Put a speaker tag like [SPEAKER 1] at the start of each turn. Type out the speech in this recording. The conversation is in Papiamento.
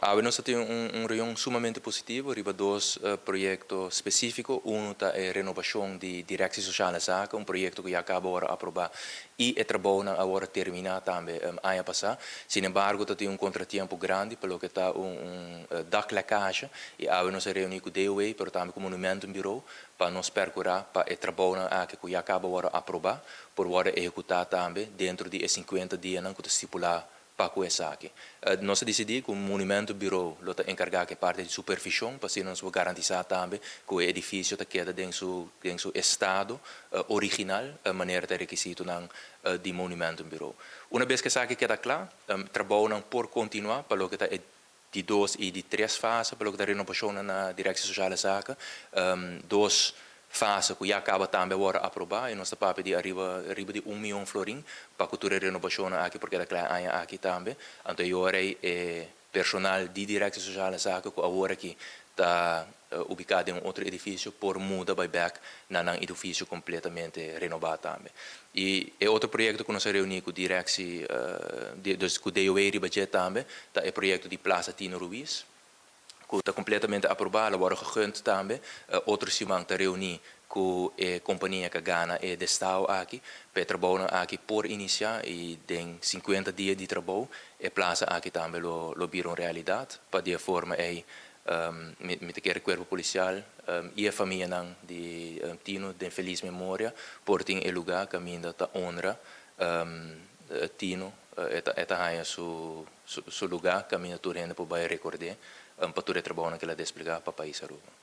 [SPEAKER 1] Awe nos tin un reunion sumamente positivo riba dos proyecto specifico. Un ta e renobacion di Directie Sociale Zaken, un proyecto cu ya caba di aproba y e trabou a termina tambe aña pasa. Sin embargo, tin un contratiempo grandi pa loke ta un daklekkage y awe nos a reuni cu DOW, pero tambe cu Monumentenbureau, pa nos percura pa e trabou aki cu ya caba di aproba, por wordo ehecuta tambe den di 50 dia cu ta stipula pa esaki. Nos a dicidi cu e Monumentenbureau lo ta encarga cu e parti di supervision, pa asina nos garantisa tambe cu e edificio ta keda den su estado original, manera ta requisito nan di Monumentenbureau. Un biaha cu esaki keda cla, trabou nan por continua pa loke ta di dos y di tres fase, pa loke ta renobacion na Directie Sociale Zaken. Dos fase cu ya caba tambe a wordo aproba y nos ta papia di ariba di 1 miyon florin pa cu e renobacion aki, pasobra ta aña aki tambe. Anto e personal di Directie Sociale Zaken cu awor aki ta ubica den un otro edificio por muda bay back na un edificio completamente renoba tambe. Y e otro proyecto cu nos a reuni cu Directie, dus cu DOW riba tambe, ta e proyecto di Plaza Tino Ruiz, cu ta completamente aproba, a wordo gegund tambe. Otro siman ta reuni cu e compania cu a gana e destaho aki, pa trabou aki por inicia y den 50 dia di trabou, e plaza aki tambe lo bira un realidad, pa di forma ey mi kier cuerpo policial y e famia nan di Tino den feliz memoria por tin e lugar caminda ta honra Tino e ta su lugar caminda tur hende por bay recorda pa tur e trabou cu el a despliega pa pais Aruba.